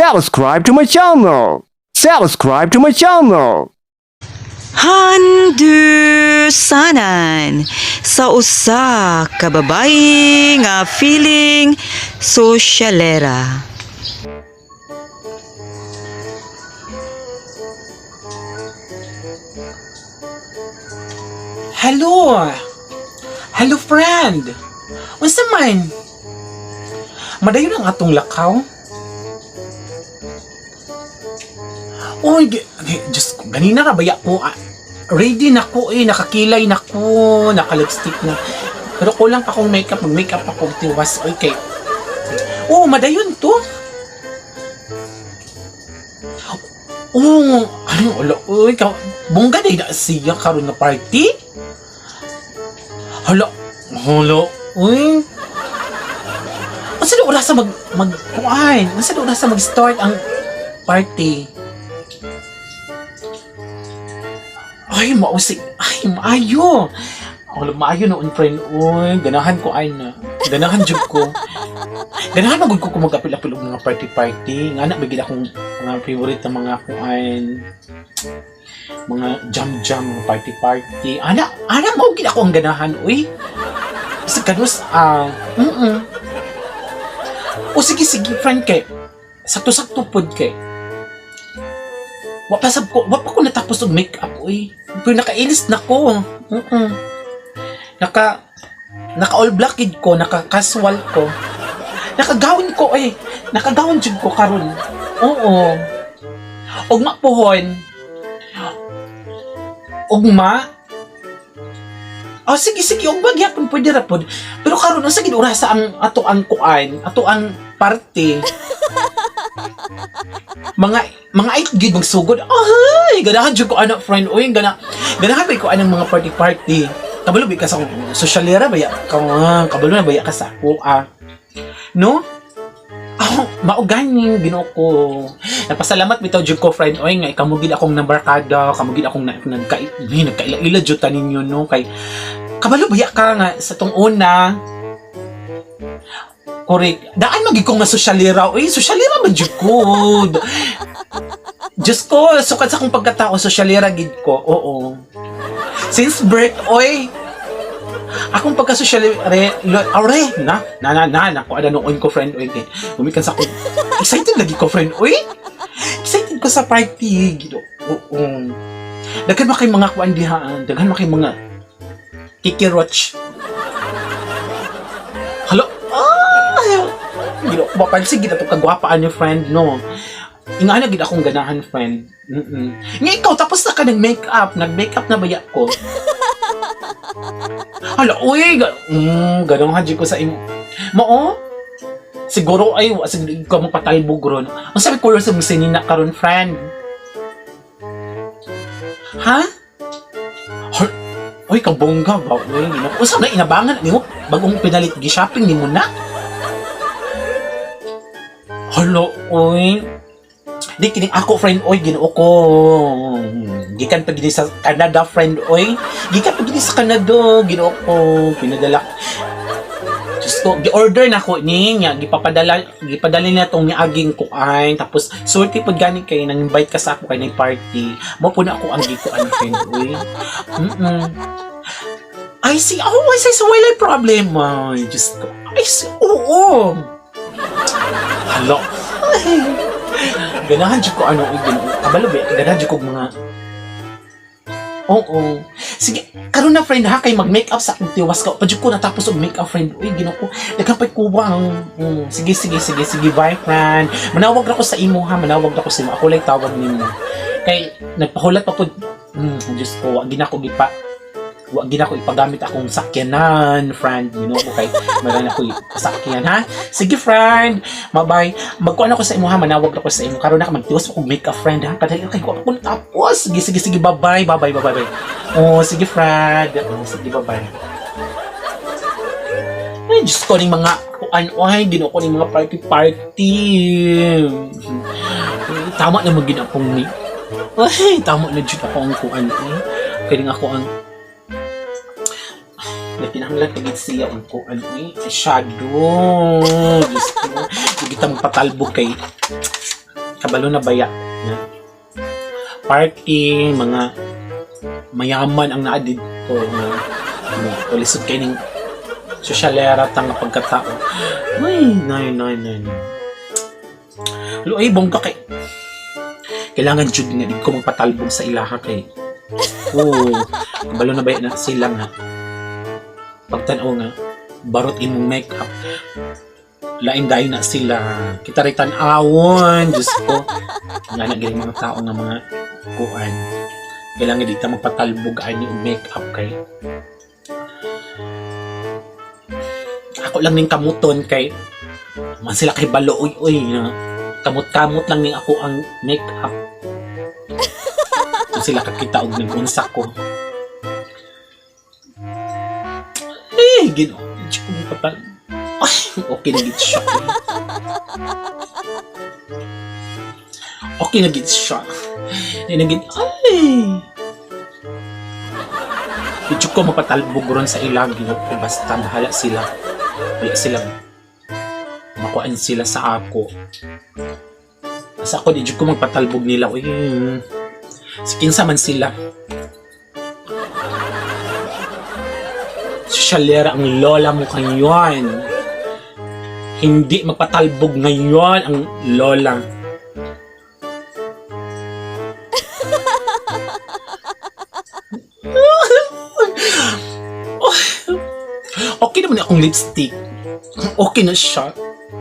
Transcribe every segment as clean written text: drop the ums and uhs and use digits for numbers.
Subscribe to my channel. Subscribe to my channel. Handusanan sa usa ka babayi nga feeling sosyalera. Hello! Hello, friend! Unsa man? Madayon ang atong lakaw? Uy, Diyos ko, ganina ra baya ko. Ah, ready na ko eh, nakakilay na ko, naka-lipstick na. Pero kulang pa akong makeup, mag-makeup ako tiwas. Uy, kay... Oh, madayon to. Oh, ano, ala, uy, ka, bongga na siya karon na party? Hala, hala, uy. Unsa na oras sa mag mag kuan? Unsa na oras sa mag-start ang party? Ay, mausi. Ay, maayo. Wala maayo noon, friend. Uy, ganahan ko ay na. Ganahan jud ko. Ganahan magud ko kung mag-apil-apil og mga party-party. Nga na bigil akong mga favorite na mga kuan, mga jam-jam, mga party-party. Ana, ana mao gid ako ang ganahan, uy. Sa kanus, ah, O sige, sige, friend kay. Sakto-sakto pod kay. Wa pa sab ko, wa pa ko natapos og makeup, uy. Pero nakailis na ko. Naka naka all black gid ko, naka casual ko. Nakagawon ko eh. Nakagawon jud ko karon. Oo. Ugma pohon. Ugma. Oh, sige, sige, ugma gyapon pwede ra pod. Pero karon unsa gid orasa ang ato ang kuan, ato ang party? Mga 8 gid magsugod. Ay, ganahan jud ko ana, friend. Uy, ganahan ba ko anang mga party party. Kabalo ba ka sa sosyalera ba ya? Ka, kabalo na ba ya ka sa ako ah. No? Ako, mao gani Ginoo ko. Napasalamat bitaw jud ko, friend, oy, nga ikaw mo gid akong nabarkada, kamo gid akong na, nagka, eh, nagkaila-ila jud ta ninyo no kay kabalo ba ya ka nga sa tong una. Correct. Daan magig ko nga sosyalera. Uy, sosyalera man jud ko. Diyos ko, sukat sa akong pagkatao, sosyalera gid ko. Oo. Since birth, oy. Akong pagka-sosyalera, are, na, na, na, na, na, ko, ano noon ko, friend, oy, kay, gumikan sa ako. Excited lagi ko, friend, oy. Excited ko sa party. Gido. Oo. Daghan ba kay mga kuan diha, ah? Daghan ba kay mga kikiroch. Halo. Ay! Gino, mapansin gid ato kagwapaan ni friend, no. Ingana gid akong ganahan, friend. Nga ikaw tapos na ka nag-makeup, nag-makeup na baya ko. Hala, uy, ganun haji ko sa imo. Mao? Siguro ay wa siguro ka mo patalbog ron. Ang sabi color sa mong sinina karon, friend? Ha? Har- Uy, kabongga ba? Uy, ginoo. Unsa na inabangan nimo? Bagong pinalit gi-shopping nimo na? Hala, uy. Di kining ako, friend, oy, Ginoo ko. Gikan pa gini sa Canada, friend, oy. Gikan pa gini sa Canada, Ginoo ko. Pinadala. Diyos ko, gi-order na ko ni niya, gipapadala, gipadala niya tong niaging kuan. Tapos sulti pud gani kay nang invite ka sa ako kay nang party. Mo po na ako ang gikuan, friend, oy. I see. Oh, I see. So, wala problem. Ay, Diyos ko. I see. Oo. Hala. Ay. Ganahan jud ko ano, uy, Ginoo. Kabalo ba? Ganahan jud ko og mga. Oo. Sige, karon na, friend, ha, kay mag-makeup sa akong tiwas ka. Padjud ko natapos og makeup, friend. Uy, Ginoo ko. Daghan pa'y kuwang. Sige, sige, sige, sige, bye, friend. Manawag ra ko sa imo ha, manawag ra ko sa imo. Ako lang tawag nimo. Kay nagpahulat pa pud. Diyos ko, wa gina ko gipa wa gina ko ipagamit akong sakyanan, friend. You know, kay meron ako sakyan, ha? Sige, friend. Bye-bye. Magkuan ako sa imo, ha? Manawag ako sa imo. Karon na ka magtiwas ako make a friend, ha? Kadali kay ko ako tapos. Sige, sige, sige. Bye-bye. Bye-bye, bye-bye. Bye. Oh, sige, friend. Oh, sige, bye-bye. Ay, Diyos ko, ning mga kuan, ay, ginoo ko ning mga party-party. Tama na magin akong ni. Ay, tama na jud ako ang kuan, eh. Kaya ako ang na kinahanglan pagid siya ang kuan eh. Shadow. Diyos ko. Hindi kita magpatalbog kay Kabalo na baya nga party, mga mayaman ang naa didto nga ano, lisod kay ning sosyalera ta nga pagkatao. Ay, nay, nay, nay, nay. Lo, ay, bongga kay. Kailangan jud nga di ko magpatalbog sa ilaha kay. Oo, kabalo na ba na sila nga. Pagtan-aw nga, barot imong makeup. Lain dahil na sila. Kita rin tan-awon, Diyos ko. Nga na gining mga tao nga mga kuan. Kailangan di ta magpatalbog ani og makeup kay. Ako lang ning kamuton kay man sila kay balo uy uy na kamot-kamot lang ning ako ang makeup. Kung sila kakita og nag-unsa ko. Eh, Ginoo. Diyos ko magpatal. Ay, okay na gid siya. Okay na gid siya. Di na gid, ay. Di jud ko mapatalbog ron sa ilang Ginoo ko basta bahala sila. Wala sila makuan sila sa ako. Sa ako di jud ko magpatalbog nila. Uy, si kinsa man sila. Sosyalera ang lola mo ngayon. Hindi magpatalbog ngayon ang lola. Okay naman akong lipstick. Okay na siya.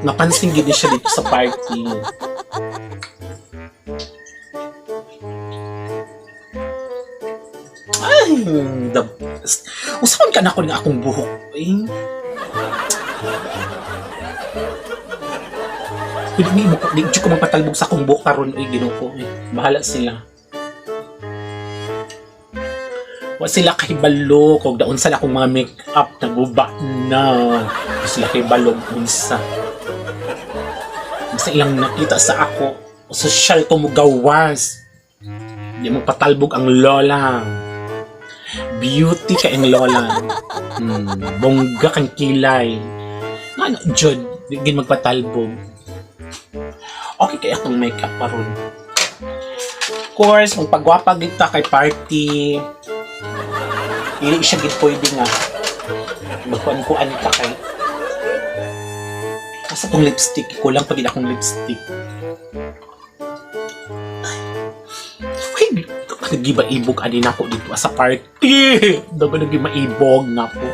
Napansin gid siya dito sa party. Ay, the best. Usapan ka na ako ng akong buhok. Eh. Pwede ni mo, di ko magpatalbog sa akong buhok karon oy Ginoo ko. Eh. Bahala sila. Wa sila kahibalo kog daon sa akong mga make-up naguba na. Wa sila kahibalo unsa. Basta ilang nakita sa ako, social ko mo gawas. Di mo patalbog ang lola. Beauty ka ang lola. Bongga kang kilay. Ano, Jud, di gin magpatalbog. Okay kaya itong makeup pa ron. Of course, magpagwapa gid ta kay party. Dili siya gid pwede nga. Magkuan-kuan ka kay. Asa tong lipstick? Kulang pa gid akong lipstick. Ay, nagiba ibog ani nako dito sa party. Dago nagiba ibog na po.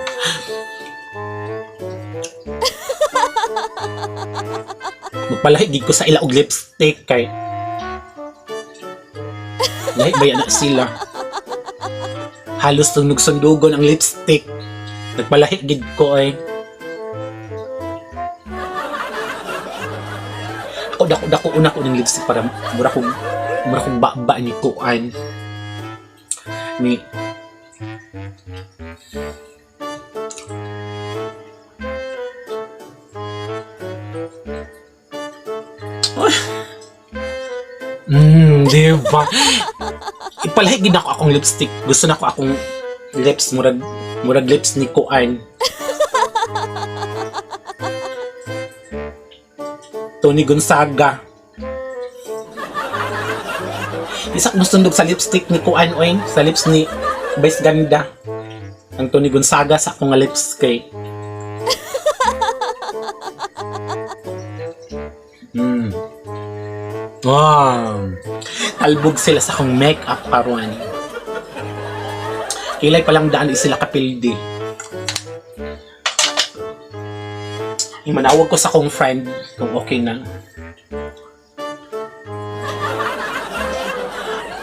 Magpalahi gid ko sa ila og lipstick kay. Lahi ba yan na sila? Halos tunog-sundugon ang lipstick. Nagpalahi gid ko ay. Ako dako dako una ko ng lipstick para mura kong baba ni kuan. Ni di ba? Ipalahi gid ako akong lipstick. Gusto na ko akong lips murag murag lips ni Kuan. Tony Gonzaga. Isa ko sundog sa lipstick ni Kuan oy, sa lips ni Vice Ganda. Ang Tony Gonzaga sa akong nga lips kay. Wow. Talbog sila sa akong make-up karon. Kilay palang daan di sila kapildi. Imanawag ko sa akong friend kung okay na.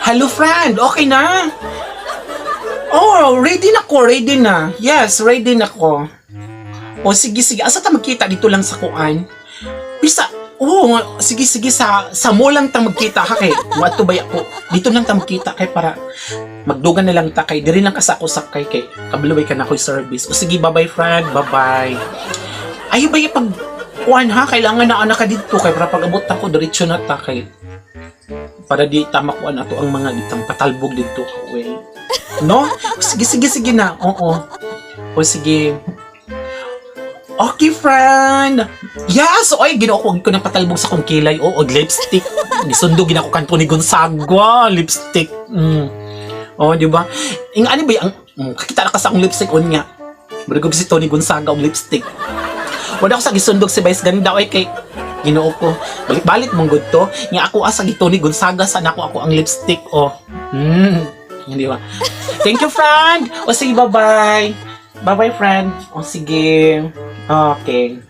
Hello friend, okay na? Oh, ready na ko, ready na. Yes, ready na ko. O sige, sige. Asa ta magkita dito lang sa kuan? Bisa, oo, sige, sige, sa mall lang ta magkita ha kay. Wato ba ako? Dito lang ta magkita kay para magdugan na lang ta kay diri lang ka sa ako sakay kay kabluway ka na ako'y service. O sige, bye-bye friend, bye-bye. Ayo ba yung pag kuan ha, kailangan na anak ka dito kay para pag-abot ako diretso na ta kay para di ta makuan ato ang mga ditang patalbog dito well. No? Sige, sige, sige na. Oo. O sige. Okay, friend. Yeah, so ay Ginoo ko ko nang patalbog sa akong kilay o og lipstick. Gisundo gina ko kanto ni Gonzaga, lipstick. Oh, di ba? Ing ano ba ang kakita na ka sa akong lipstick unya. Murag si Toni Gonzaga og lipstick. Wala ko sa gisundog si Vice Ganda oy kay Ginoo ko. Balik-balik mong good to. Nga ako asa gi Toni Gonzaga sa nako ako ang lipstick oh. Hindi ba? Thank you, friend. O sige, bye-bye. Bye-bye, friend. O sige. Okay.